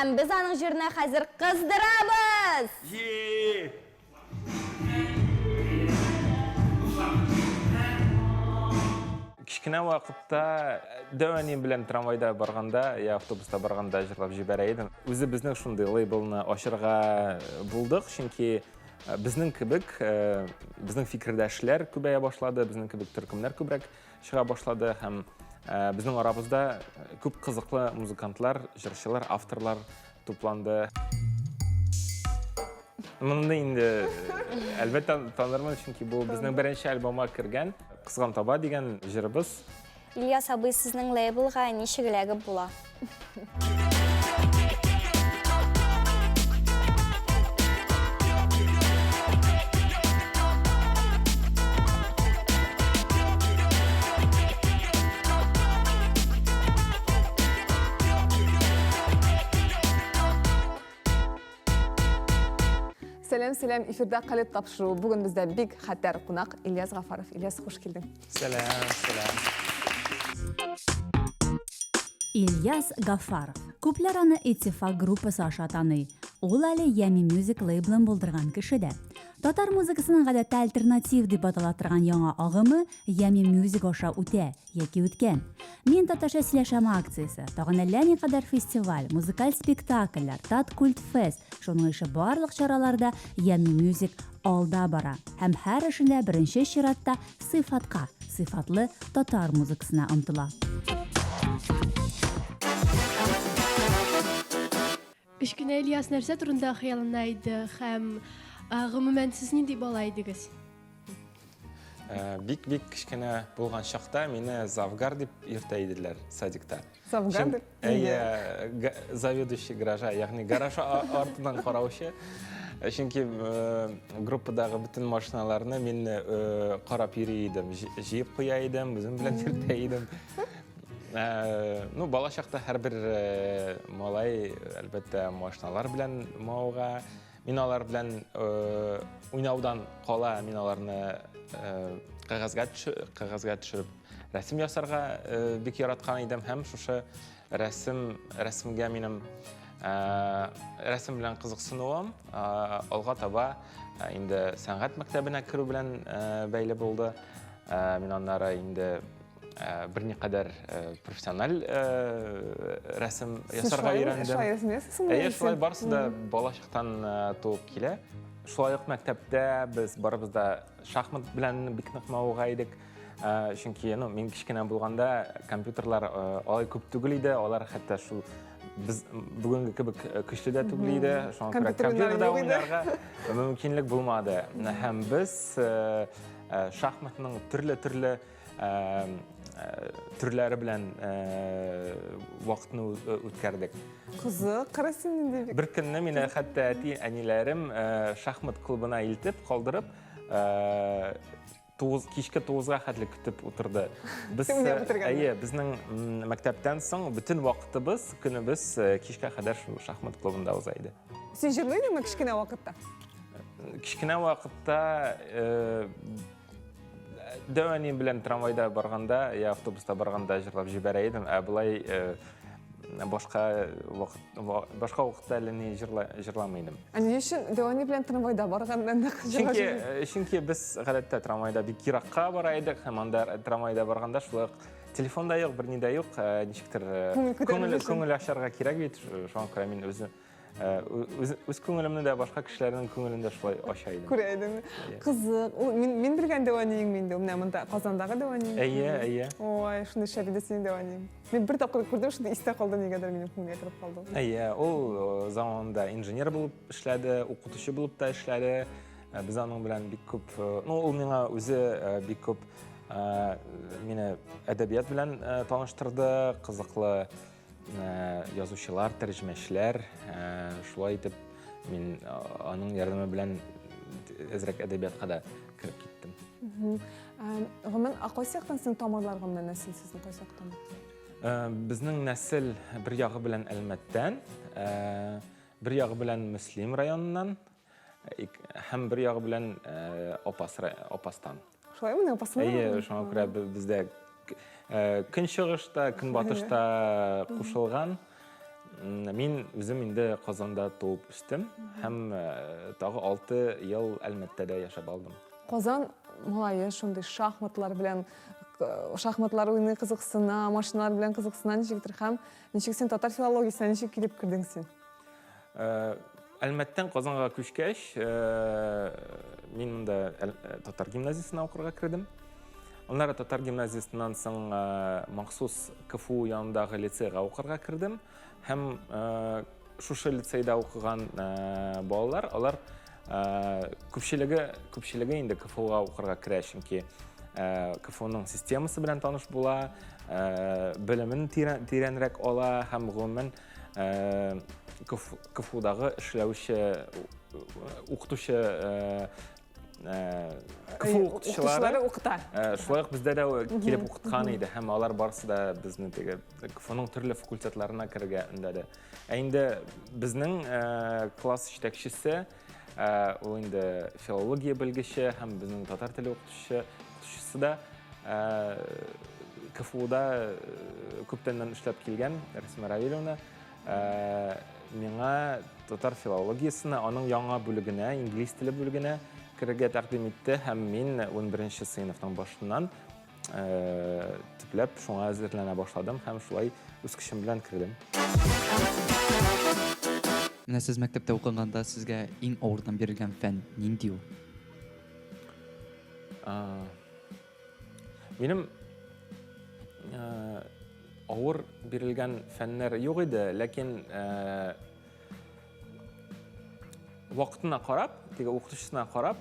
Һәм без аның җырны хәзер кыздырабыз! Е! Кечкенә вакытта дәү әнием белән трамвайда барганда я автобуста барганда җырлап җибәрә идем. Үзебезнең шундый лейблны ачырга булдык, чөнки безнең кебек, безнең фикердәшләр күбәя башлады, безнең кебек төркемнәр күбрәк чыга башлады һәм безнең арабызда күп кызыклы музыкантлар, җырчылар, авторлар тупланды. Моны инде әлбәттә танырмын, чөнки бу безнең беренче альбомга кергән Кызган таба дигән җырыбыз. Ильяс абый, сезнең лейблга ничек эләгеп була? Сәлам, сәлам, эфирда Калет тапшыруы. Бүген бездә бик хәтәр кунак Ильяс Гафаров. Ильяс, хуш килдең. Сәлам, сәлам. Ильяс Гафаров. Күпләр аны Иттифак группасы аша таный. Ул әле Yummy Music лейблын булдырган кеше дә. Татар музыкасының гадәттә альтернатив дип атала торган яңа агымы Yummy Music аша үтә. Яки үткән. Мин татарча сөйләшәм акциясе, тагын әллә никадәр фестиваль, музыкаль спектакльләр, Таткультфест, шуның ише барлык чараларда Yummy Music алда бара һәм һәр эшендә беренче чиратта сыйфатка, сыйфатлы татар музыкасына омтыла. Кечкенә Ильяс нәрсә турында хыяллана иде һәм гомумән сез нинди бала идегез? Бик-бик кечкенә булган чакта мине завгар дип йөртә иделәр садикта. Завгар дип? Әйе, заведующий гаража, ягъни гараж артыннан караучы. Чөнки группадагы бөтен машиналарны мин карап йөри идем, җыеп куя идем, үзем белән йөртә идем. Ну, бала чакта һәрбер малай, әлбәттә, машиналар белән мавыга. Мин алар белән уйнаудан кала, мин аларны кәгазьгә кәгазьгә төшереп рәсем ясарга бик яраткан идем һәм шушы рәсем рәсемгә минем рәсем белән кызыксынуым алга таба инде сәнгать мәктәбенә керү белән бәйле булды. Мин аннары инде берникадәр профессиональ рәсем ясарга өйрәндем. Шулай рәсем ясыйсыңмы? Әйе, шулай барысы да балачактан туып килә. Шулай ук мәктәптә без барыбыз да шахмат белән бик нык мавыга идек. Чөнки, ну, мин кечкенә булганда компьютерлар алай күп түгел иде, алар хәтта шул без бүгенге кебек көчле дә түгел иде. Шуңа күрә компьютерда уйнарга мөмкинлек булмады. Һәм без шахматның төрле-төрле төрләре белән вакытны үткәрдек. Кызык, кара син нинди бик. Бер көнне мине хәтта әти әниләрем шахмат клубына илтеп калдырып, тугыз, кичке тугызга хәтле көтеп утырды. Без, әйе, безнең мәктәптән соң бөтен вакытыбыз, көнебез кичкә кадәр шул шахмат клубында уза иде. Син җырлый идеңме кечкенә вакытта? Кечкенә вакытта Дәү әнием белән трамвайда барганда, я автобуста барганда җырлап җибәрә идем, ә болай э, башка вакыт башка вакытта әле ни җырла, җырламый идем. Ә ни өчен дәү әни белән трамвайда барганда нәкъ җырлап Чөнки э, чөнки без гадәттә трамвайда бик еракка бара идек һәм анда трамвайда барганда шулай ук телефон да юк, берни дә юк, э, ничектер күңел күңел ачарга кирәк бит, шуңа күрә мин үзем Э, үз, үз күңелемне дә башка кешеләрнең күңелен дә шулай ача идем. Күрә идем. Кызык. Ул мин мин белгән дәү әниең инде. Менә монда Казандагы дәү әниең. Әйе, әйе. Ой, шундый шәп иде синең дәү әниең. Мин бер тапкыр күрдем, шундый истә калды нигәдер минем күңелгә кереп калды. Әйе, ул э, заманында инженер булып эшләде, укытучы булып та эшләде. Э, без аның белән бик күп, ну, ул миңа үзе бик күп мине әдәбият белән таныштырды, кызыклы Э, язучылар, тәрҗемәчеләр, э, шулай итеп мин э, аның ярдәме белән әзрәк әдәбиятка да кереп киттем. Гомумән, ә кайсы яктан сезнең тамырлар гомумән нәсел сезнең кайсы яктан? Безнең нәсел бер ягы белән Әлмәттән, бер ягы белән Мөслим районыннан һәм бер ягы белән Апас Апастан. Шулаймы, Апасмы? Әйе, шуңа күрә бездә көнчыгышта, көнбатышта кушылган. Мин үзем инде Казанда туып үстем һәм тагы 6 ел Әлмәттә дә яшәп алдым. Казан малае шундый шахматлар белән шахматлар уйный кызыксына, машиналар белән кызыксына ничектер һәм ничек син татар филологиясенә ничек килеп кердең син? Әлмәттән Казанга күчкәч, мин монда татар гимназиясенә укырга кердем. Аннары татар гимназиясеннән соң махсус КФУ янындагы лицейга укырга кердем. Һәм шушы лицейда укыган балалар, алар күпчелеге, күпчелеге инде КФУга укырга керә, чөнки КФУның системасы белән таныш була, белемен тирәнрәк ала һәм гомумән КФУдагы эшләүче укытучы КФУ укытучылары укыта. Шулай ук бездә дә килеп укыткан иде һәм алар барысы да безне теге КФУның төрле факультетларына керергә өндәде. Ә инде безнең класс җитәкчесе ул инде филология белгече һәм безнең татар теле укытучы укытучысы да КФУда күптәннән эшләп килгән Рәсимә Равилевна миңа татар филологиясенә, аның яңа бүлегенә, инглиз теле бүлегенә керергә тәкъдим итте һәм мин 11 сыйныфның башыннан төпләп шуңа әзерләнә башладым һәм шулай үз көчем белән кердем. Менә сез мәктәптә укыганда сезгә иң авырдан бирелгән фән нинди ул? Минем авыр бирелгән фәннәр юк иде, ләкин вакытына карап, теге укытучысына карап,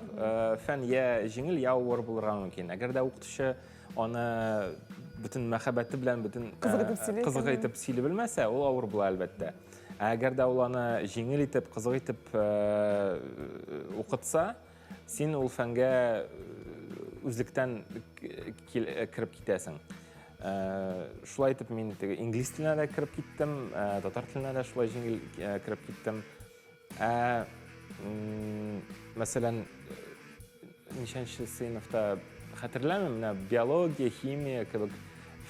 фән я җиңел, я авыр булырга мөмкин. Әгәр дә укытучы аны бөтен мәхәббәте белән, бөтен кызык итеп сөйли белмәсә, ул авыр була, әлбәттә. Ә әгәр дә ул аны җиңел итеп, кызык итеп укытса, Син ул фәнгә үзлектән кереп китәсең. Шулай итеп мин теге инглиз теленә дә кереп киттем, татар теленә дә шулай җиңел кереп киттем. Ә мәсәлән, ничәнче сыйныфта хәтерләмим, менә биология, химия кебек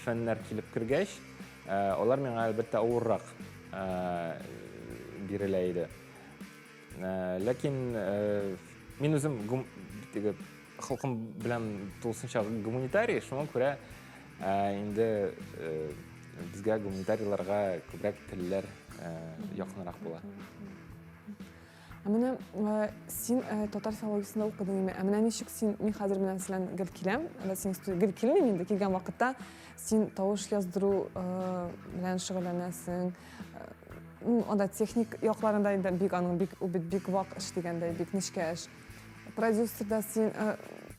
фәннәр килеп кергәч, алар миңа әлбәттә авыррак бирелә иде. Ләкин мин үзем теге холкым белән тулысынча гуманитарий, шуңа күрә инде безгә гуманитарийларга күбрәк телләр якынрак була. Ә менә син татар филологиясендә укыдың име? Ә менә ничек син, мин хәзер менә сәлән гел киләм, ә син гел килмим инде, килгән вакытта син тавыш яздыру белән шөгыльләнәсең. Анда техник якларында инде бик аның бик ул бит бик вак эш дигәндәй, бик нечкә эш. Продюсер да син,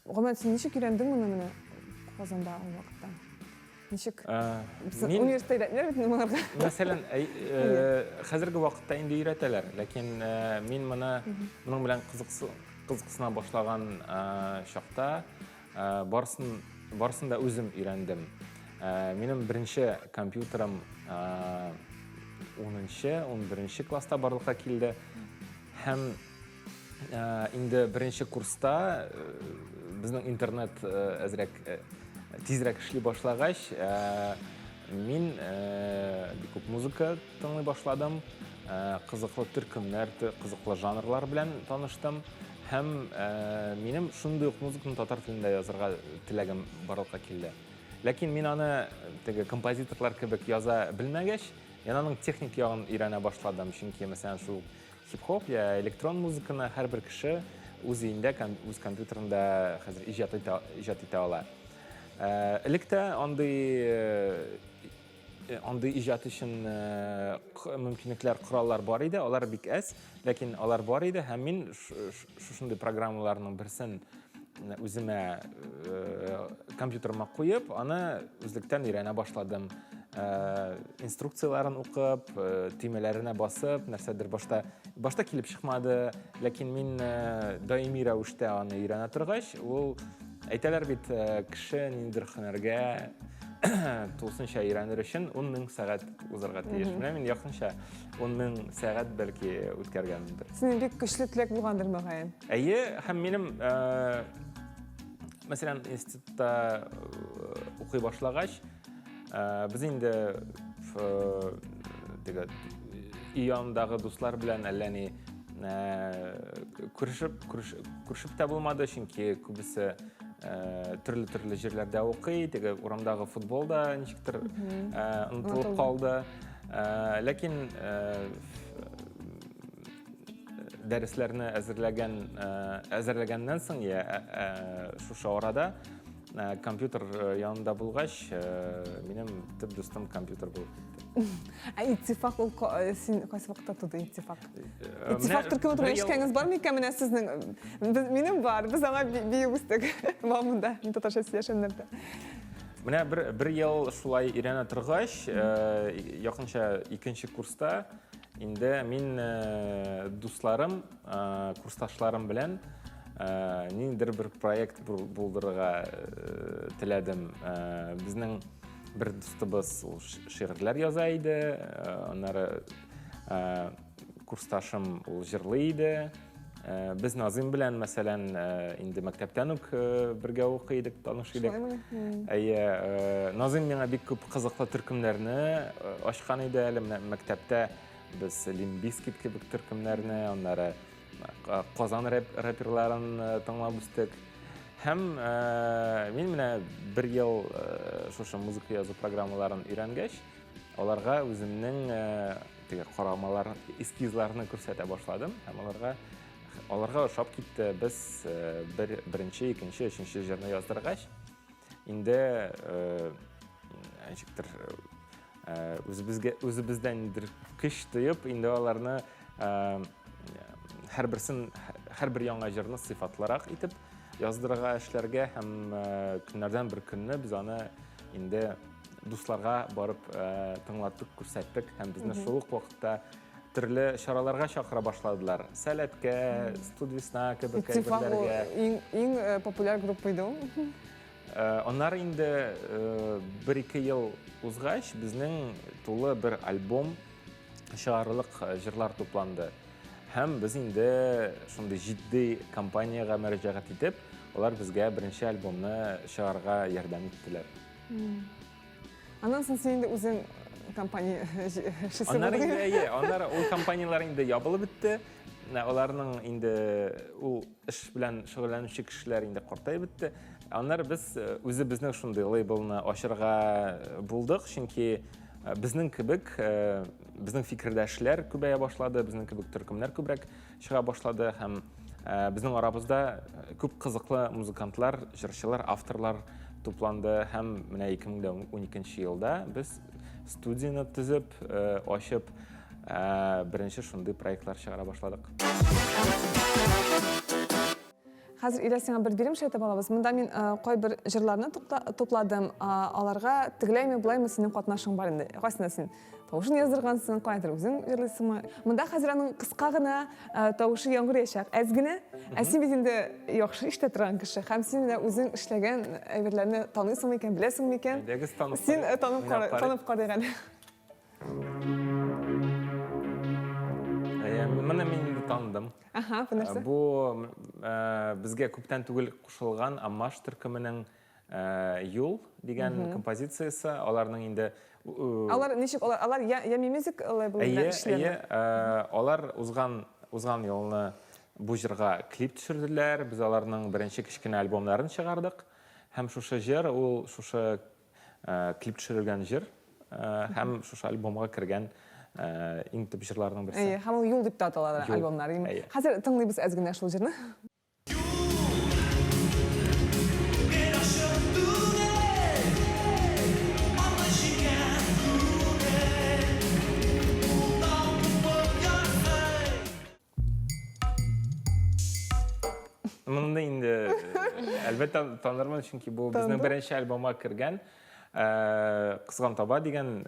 гомумән син ничек өйрәндең моны менә Казанда ул вакытта? Ничек? Университетта өйрәтмиләр бит моңарга. Мәсәлән, хәзерге вакытта инде өйрәтәләр, ләкин мин моны моның белән кызыксына башлаган чакта Барысын, барысын да үзем өйрәндем. Минем беренче компьютерым 10-нчы, 11-нче класста барлыкка килде. Һәм инде беренче курста безнең интернет әзрәк тизрәк эшли башлагач, мин бик күп музыка тыңлый башладым, кызыклы төркемнәр, кызыклы жанрлар белән таныштым. Һәм минем шундый ук музыканы татар телендә язарга теләгем барлыкка килде. Ләкин мин аны теге композиторлар кебек яза белмәгәч, мин аның техник ягын өйрәнә башладым. Чөнки, мәсәлән, шул хип-хоп я электрон музыканы һәрбер кеше үз өендә, үз компьютерында хәзер иҗат итә, иҗат итә ала. Элек тә андый андый иҗат өчен мөмкинлекләр, кораллар бар иде, алар бик әз, ләкин алар бар иде һәм мин шушындый программаларның берсен үземә компьютерыма куеп, аны үзлектән өйрәнә башладым. Инструкцияләрен укып, төймәләренә басып, нәрсәдер башта башта килеп чыкмады, ләкин мин даими рәвештә аны өйрәнә торгач, ул әйтәләр бит, кеше ниндидер һөнәргә тулысынча өйрәнер өчен 10 мең сәгать узарга тиеш. Менә мин якынча 10 мең сәгать бәлки үткәргәнмендер. Синең бик көчле теләк булгандыр, мөгаен. Әйе, һәм минем, мәсәлән, институтта укый башлагач, без инде теге Өй янындагы дуслар белән әллә ни күрешеп, күрешеп тә булмады, чөнки күбесе төрле-төрле җирләрдә укый, теге урамдагы футбол да ничектер онытылып калды. Ләкин дәресләрне әзерләгән әзерләгәннән соң, я шушы арада компьютер янында булгач, минем төп дустым компьютер булып китте. Ә Иттифак ул син кайсы вакытта туды Иттифак? Иттифак төркеме турында ишеткәнегез бар микән менә сезнең? Минем бар, без аңа биеп үстек. Мамында, мин татарча сөйләшәм дә. Менә бер ел шулай өйрәнә торгач, якынча икенче курста инде мин дусларым, курсташларым белән ниндидер бер проект булдырырга теләдем. Безнең бер дустыбыз ул шигырьләр яза иде, аннары курсташым ул җырлый иде. Без Назым белән, мәсәлән, инде мәктәптән үк бергә укый идек, таныш идек. Әйе, Назым миңа бик күп кызыклы төркемнәрне ачкан иде әле. Менә мәктәптә без Limp Bizkit кебек төркемнәрне, аннары Казан рэперларын тыңлап үстек. Һәм мин менә бер ел шушы музыка язу программаларын өйрәнгәч, аларга үземнең теге карамалар, эскизларны күрсәтә башладым һәм аларга аларга ошап китте. Без бер беренче, икенче, өченче җырны яздыргач, инде ничектер үзебезгә үзебездән ниндидер көч тоеп, инде аларны һәрберсен һәрбер яңа җырны сыйфатлырак итеп яздырырга, эшләргә һәм көннәрдән бер көнне без аны инде дусларга барып тыңлаттык, күрсәттек һәм безне шул ук вакытта төрле чараларга чакыра башладылар. Сәләткә, Студвесна кебек әйберләргә. Иң иң популяр группа иде ул. Аннары инде бер-ике ел узгач, безнең тулы бер альбом чыгарырлык җырлар тупланды. Һәм без инде шундый җитди компаниягә мөрәҗәгать итеп, алар безгә беренче альбомны чыгарырга ярдәм иттеләр. Аннан соң син инде үзең компания эшчесе Аннары инде, әйе, аннары ул компанияләр инде ябылып бетте. Аларның инде ул эш белән шөгыльләнүче кешеләр инде картаеп бетте. Аннары без үзебезнең шундый лейблны ачырга булдык, чөнки безнең кебек, безнең фикердәшләр күбәя башлады, безнең кебек төркемнәр күбрәк чыга башлады һәм безнең арабызда күп кызыклы музыкантлар, җырчылар, авторлар тупланды һәм менә 2012 елда без студияне төзеп, ачып, беренче шундый проектлар чыгара башладык. Хәзер Илья сиңа бер бирем әйтеп алабыз. Монда мин кайбер җырларны тупладым. Аларга тегеләйме, болаймы синең катнашың бар инде. Кайсына син тавышын яздыргансың, кайдыр үзең җырлыйсыңмы? Монда хәзер аның кыска гына тавышы яңгырыячак, әз генә. Ә син бит инде яхшы ишетә торган кеше һәм син менә үзең эшләгән әйберләрне таныйсың микән, беләсең микән? Әйдәгез танып Син танып кара, танып карыйк әле. Әйе, моны мин инде таныдым. Аһа, бу нәрсә? Бу безгә күптән түгел кушылган Аммаш төркеменең Юл дигән композициясе. Аларның инде Алар ничек алар алар Ями Music лейблы белән эшлиләрме? Әйе, алар узган узган елны бу җырга клип төшерделәр. Без аларның беренче кечкенә альбомнарын чыгардык. Һәм шушы җыр ул шушы клип төшерелгән җыр һәм шушы альбомга кергән иң төп җырларның берсе. Әйе, һәм ул Юл дип тә атала альбомнар. Хәзер тыңлыйбыз әз генә шул җырны. Моны инде әлбәттә танырмын, чөнки бу безнең беренче альбомга кергән Кызган таба дигән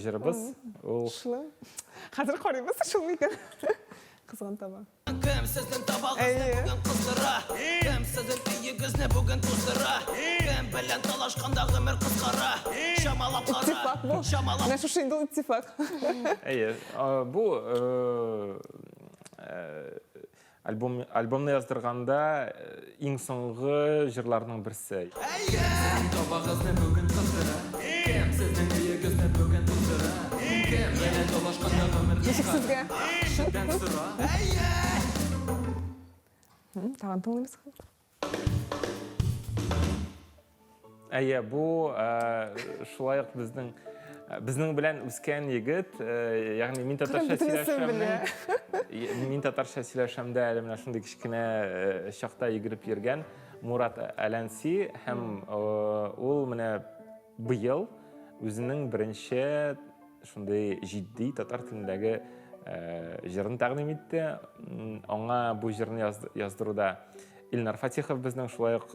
җырыбыз. Ул Шулай. Хәзер карыйбыз, шул микән? Кызган таба. Кем сезнең табагызны бүген кыздыра? Кем сезнең өегезне бүген туздыра? Кем белән талашканда гомер кыскара? Чамалап кара. Иттифак бу. Чамалап. Менә шушы инде ул иттифак. Әйе, бу альбом альбомны яздырганда иң соңгы җырларның берсе. Сезнең табагызны бүген кыздыра? Кем сезнең өегезне бүген туздыра? Кем белән талашканда гомер кыскара? Ничек сезгә? Кешедән сора. Әйе! Тагын тыңлыйбыз. Әйе, бу шулай ук безнең безнең белән үскән егет, ягъни мин татарча сөйләшәмнең, мин татарча сөйләшәмдә әле менә шундый кечкенә чакта йөгереп йөргән Мурат Әләнси һәм ул менә быел үзенең беренче шундый җитди татар телендәге җырын тәкъдим итте. Аңа бу җырны яздыруда Илнар Фатихов безнең шулай ук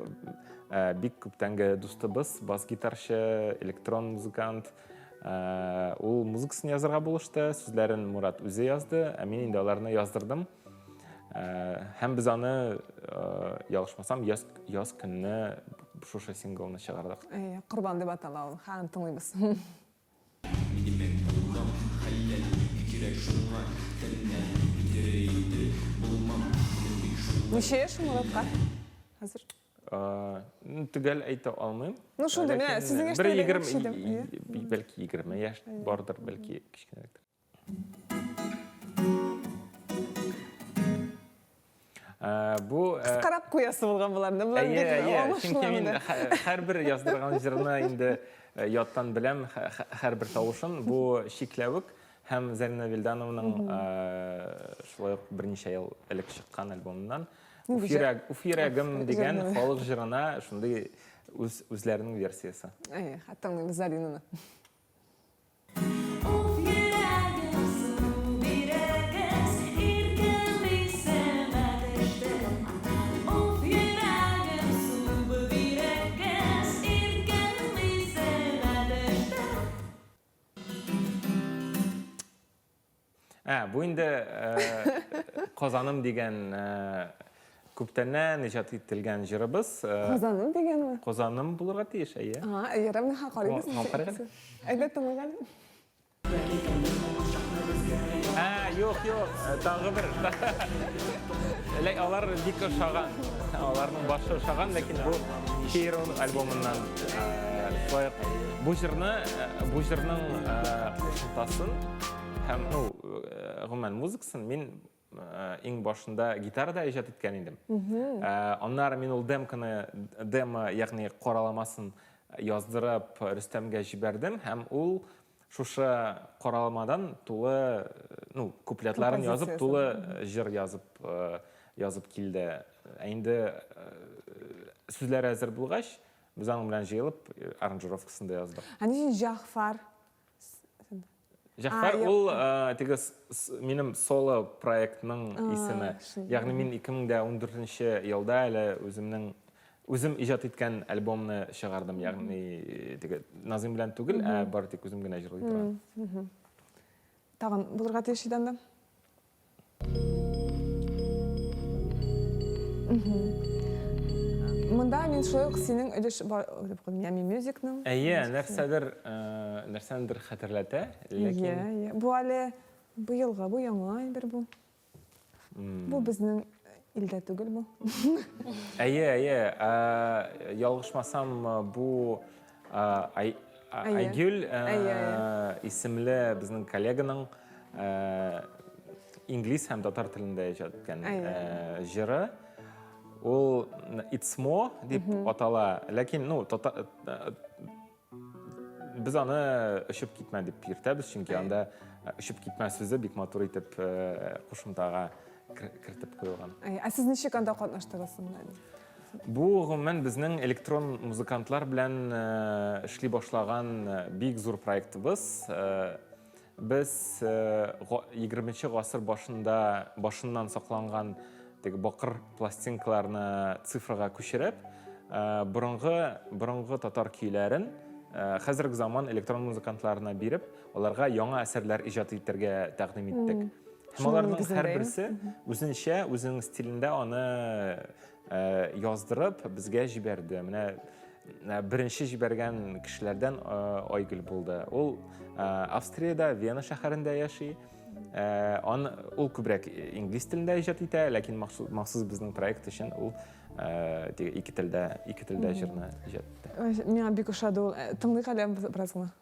бик күптәнге дустыбыз, бас-гитарчы, электрон музыкант. Ул музыкасын язырга булышты, сүзләрен Мурат үзе язды, ә мин инде аларны яздырдым. Һәм без аны, ялгышмасам, яз, яз көнне шушы синглны чыгардык. Әйе, Корбан дип атала ул. Һәм тыңлыйбыз. Димәк, булмам хәләл, кирәк шуңа тәннән тере инде булмам, минем бик шулай. Ничә яшь Муратка хәзер? Төгәл әйтә алмыйм. Ну, шундый, менә сезнең яшьтә бер 20, бәлки 20 яшь бардыр, бәлки кечкенәрәктер. Бу кыскарак куясы булган боларны. Болар бик Чөнки мин һәрбер яздырган җырны инде яттан беләм, һәрбер тавышын. Бу Чикләвек һәм Зарина Вилданованың шулай ук берничә ел элек чыккан альбомыннан Уф йөрәгем дигән халык җырына шундый үз үзләренең версиясе. Әйе, тыңлыйбыз Заринаны. Ә, бу инде Казаным дигән күптәннән иҗат ителгән җырыбыз. Казаным дигәнме? Казаным булырга тиеш, әйе. А, ярар, менә карыйбыз. Карыйк. Әйдә тыңлыйк әле. Ә, юк, юк, тагы бер. Ләк алар бик ошаган. Аларның башы ошаган, ләкин бу Хейрон альбомыннан. Шулай ук бу җырны, бу җырның кушымтасын һәм, ну, гомумән музыкасын мин иң башында гитарада иҗат иткән идем. Аннары мин ул демканы, демо, ягъни караламасын яздырып Рөстәмгә җибәрдем һәм ул шушы караламадан тулы, ну, куплетларын язып, тулы җыр язып, язып килде. Ә инде сүзләре әзер булгач, без аның белән җыелып аранжировкасын да яздык. Ә ни өчен Җәгъфар? Җәгъфәр ул теге минем соло проектның исеме. Ягъни мин 2014 елда әле үземнең үзем иҗат иткән альбомны чыгардым. Ягъни теге Назым белән түгел, ә бары тик үзем генә җырлый торган. Тагын булырга тиеш иде анда. Монда мин шулай ук синең өлеш бар дип куйдым. Ями Мюзикның. Әйе, нәрсәдер, нәрсәнедер хәтерләтә, ләкин. Әйе, әйе. Бу әле быелгы, бу яңа әйбер бу. Бу безнең илдә түгел бу. Әйе, әйе. Ялгышмасам, бу Айгөл исемле безнең коллеганың инглиз һәм татар телендә иҗат иткән җыры. Ул It's Mo дип атала, ләкин, ну, без аны очып китмә дип йөртәбез, чөнки анда очып китмә сүзе бик матур итеп кушымтага кертеп куелган. Ә сез ничек анда катнаштыгыз соң? Бу гомумән безнең электрон музыкантлар белән эшли башлаган бик зур проектыбыз. Без 20 гасыр башында башыннан сакланган теге бакыр пластинкаларны цифрага күчереп, борынгы борынгы татар көйләрен хәзерге заман электрон музыкантларына биреп, аларга яңа әсәрләр иҗат итәргә тәкъдим иттек. Һәм аларның һәрберсе үзенчә, үзенең стилендә аны яздырып безгә җибәрде. Менә беренче җибәргән кешеләрдән Айгөл булды. Ул Австриядә, Вена шәһәрендә яши. Ан, ул күбрәк инглиз телендә иҗат итә, ләкин махсус безнең проект өчен ул ике телдә, ике телдә җырны иҗат итте. Миңа бик ошады ул. Тыңлыйк әле бераз гына.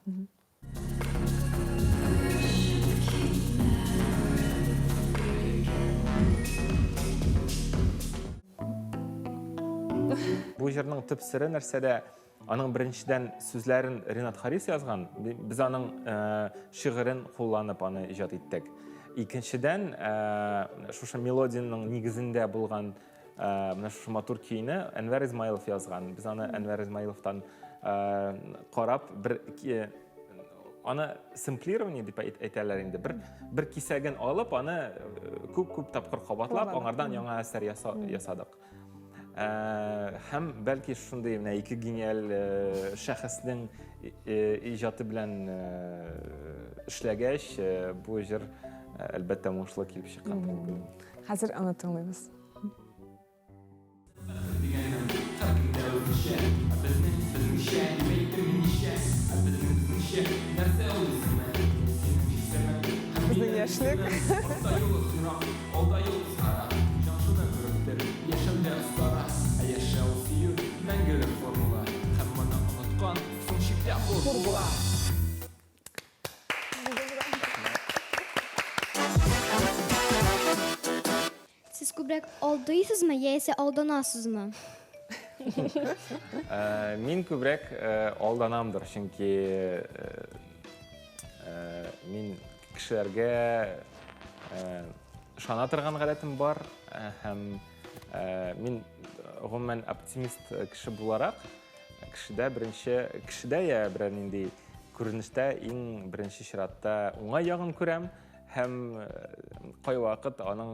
Бу җырның төп сере нәрсәдә? Аның беренчедән сүзләрен Ренат Харис язган, без аның шигырен кулланып аны иҗат иттек. Икенчедән, шушы мелодияның нигезендә булган менә шушы матур көйне Әнвәр Измаилов язган. Без аны Әнвәр Измаиловтан карап бер аны сэмплирование дип әйтәләр инде. Бер бер кисәген алып, аны күп-күп тапкыр кабатлап, аңардан яңа әсәр ясадык. Һәм бәлки шундый менә ике гениаль шәхеснең иҗаты белән эшләгәч, бу җыр әлбәттә уңышлы килеп чыккан дип уйлыйм. Хәзер аны тыңлыйбыз. Безнең яшьлек. Сез күбрәк алдыйсызмы яисә алданасызмы? Мин күбрәк алданамдыр, чөнки мин кешеләргә ышана торган гадәтем бар һәм мин гомумән оптимист кеше буларак, кешедә беренче кешедә я берәр нинди күренештә иң беренче чиратта уңай ягын күрәм һәм кайвакыт аның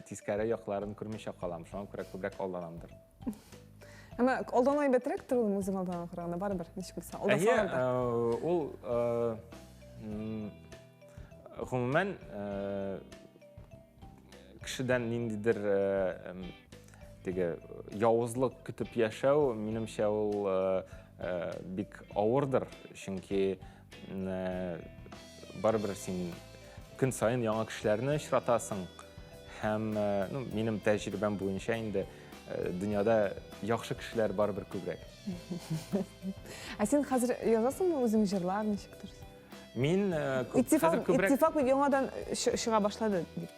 тискәре якларын күрмичә калам. Шуңа күрә күбрәк алданамдыр. Әмма алдану әйбәтрәктер ул үзең алдануга караганда, барыбер ничек булса. Алдасалар да. Ул гомумән кешедән ниндидер теге явызлык көтеп яшәү, минемчә, ул бик авырдыр, чөнки барыбер син көн саен яңа кешеләрне очратасың һәм ну, минем тәҗрибәм буенча инде дөньяда яхшы кешеләр барыбер күбрәк. Ә син хәзер язасыңмы үзең җырлар ничектер? Мин хәзер күбрәк Иттифак яңадан чыга башлады дип.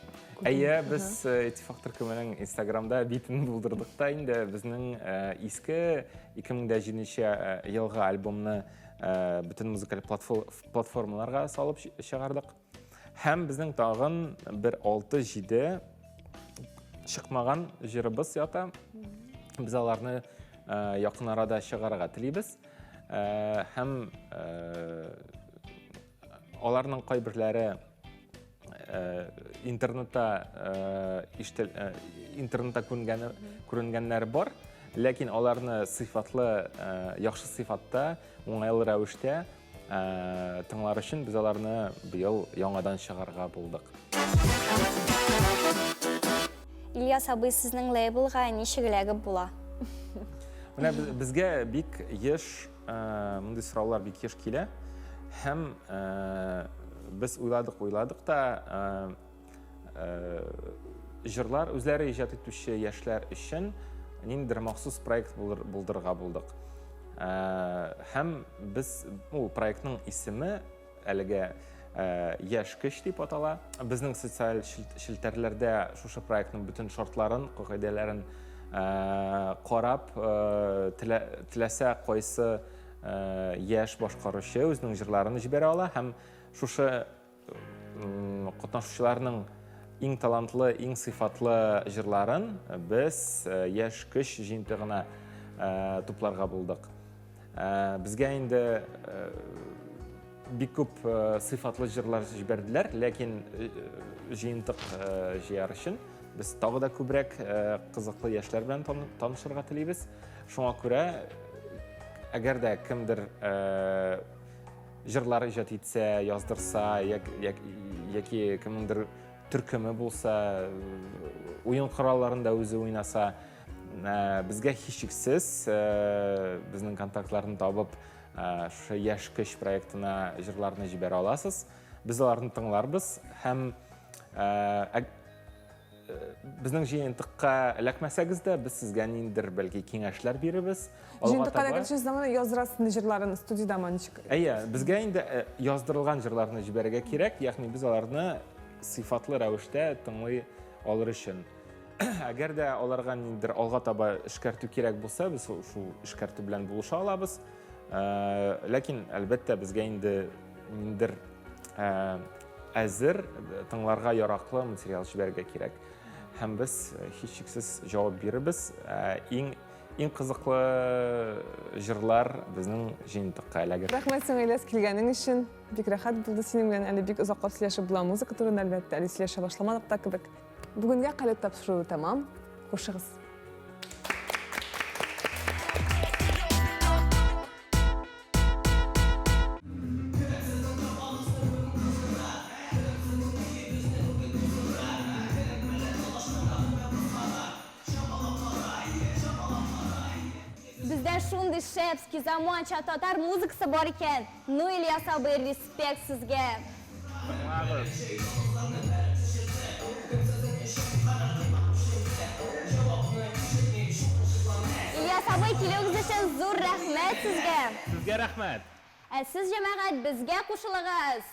Әйе, без Иттифак төркеменең Инстаграмда битен булдырдык та инде безнең иске 2007 елгы альбомны бөтен музыкаль платформаларга салып чыгардык. Һәм безнең тагын бер 6-7 чыкмаган җырыбыз ята. Без аларны якын арада чыгарырга телибез. Һәм аларның кайберләре интернетта интернетта күренгәне күренгәннәре бар, ләкин аларны сыйфатлы, яхшы сыйфатта, уңайлы рәвештә тыңлар өчен без аларны быел яңадан чыгарырга булдык. Ильяс абый, сезнең лейблга ничек эләгеп була? Менә безгә бик еш мондый сораулар бик еш килә. Һәм без уйладык, уйладык та җырлар үзләре иҗат итүче яшьләр өчен ниндидер махсус проект булдырырга булдык. Һәм без ул проектның исеме әлегә Яшь көч дип атала. Безнең социаль челтәрләрдә шушы проектның бөтен шартларын, кагыйдәләрен карап, теләсә кайсы яшь башкаручы үзенең җырларын җибәрә ала һәм шушы катнашучыларның иң талантлы, иң сыйфатлы җырларын без Яшь көч җыентыгына тупларга булдык. Безгә инде бик күп сыйфатлы җырлар җибәрделәр, ләкин җыентык җыяр өчен без тагы да күбрәк кызыклы яшьләр белән танышырга телибез. Шуңа күрә, әгәр дә кемдер җырлар иҗат итсә, яздырса, яки кемнеңдер төркеме булса, уен коралларында үзе уйнаса, безгә һичшиксез безнең контактларны табып, шушы Яшь көч проектына җырларны җибәрә аласыз. Без аларны тыңларбыз һәм безнең җыентыкка эләкмәсәгез дә, без сезгә ниндидер бәлки киңәшләр бирербез. Җыентыкка эләгер өчен сез аны яздырасыз җырларын студиядәме ничек? Әйе, безгә инде яздырылган җырларны җибәрергә кирәк, ягъни без аларны сыйфатлы рәвештә тыңлый алыр өчен. Әгәр дә аларга ниндидер алга таба эшкәртү кирәк булса, без шул эшкәртү белән булыша алабыз. Ләкин, әлбәттә, безгә инде ниндидер әзер, тыңларга яраклы материал җибәрергә кирәк. Һәм без һичшиксез җавап бирербез. Иң иң кызыклы җырлар безнең җыентыкка эләгер. Рәхмәт сиңа, Ильяс, килгәнең өчен. Бик рәхәт булды синең белән. Әле бик озаклап сөйләшеп була музыка турында, әлбәттә, әле сөйләшә башламадык та кебек. Бүгенгә калеб тапшыруы тәмам. Хушыгыз. Бездә шундый шәпский, заманча татар музыкасы бар икән. Ну, Ильяс абый, респект сезгә! Тыңлагыз. Ильяс абый, килүегез өчен зур рәхмәт сезгә! Сезгә рәхмәт! Ә сез, җәмәгать, безгә кушылыгыз!